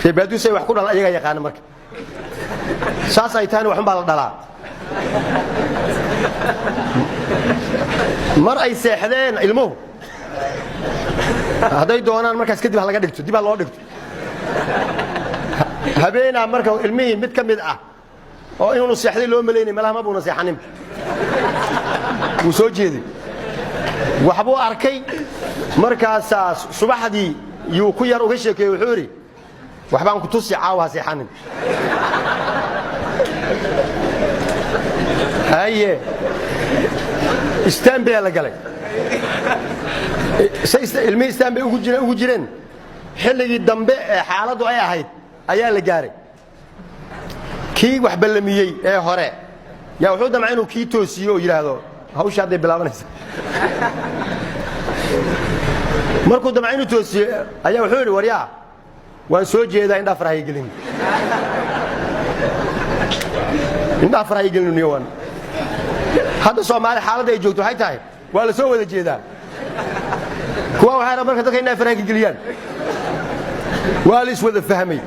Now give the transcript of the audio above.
Reebaaduu say wax ku dhalan ayagaa yaqaana. Marka saas ay tahayna waxun baa la dhalaa. Mar ay seexdeen ilmuhu hadday doonaan, markaas kadib ha laga dhigto, dib ha loo dhigto. Habeenaa marka ilmihii mid ka mid ah oo inuunu seexday loo malaynay, malaha ma buuna seexanin, wuu soo jeeday, waxbuu arkay. Markaasaa subaxdii yuu ku yar uga sheekeeyey. Wuxuu idhi, "Waxbaan ku tusi caawa, ha seexanin." Haye, istaanbaa la galay. Ilmihii istaan bay ugu jireen. Xilligii dambe ee xaaladdu ay ahayd ayaa la gaaray. Kii wax ballamiyey ee hore yaa wuxuu damcay inuu kii toosiyo oo yidhaahdo, "Hawsha hadday bilaabanaysa." Markuu damcay inuu toosiyo ayaa wuxuu yidhi, "Waryaa, waan soo jeedaa, indhaha faraha gelin, indhaha faraha gelin." Niyo waan hadda Soomaali xaaladda ay joogto waxay tahay waa la soo wada jeedaa. Kuwa waxay rabaan marka dadka indhaha faraha ka geliyaan. Waa la iswada fahmay.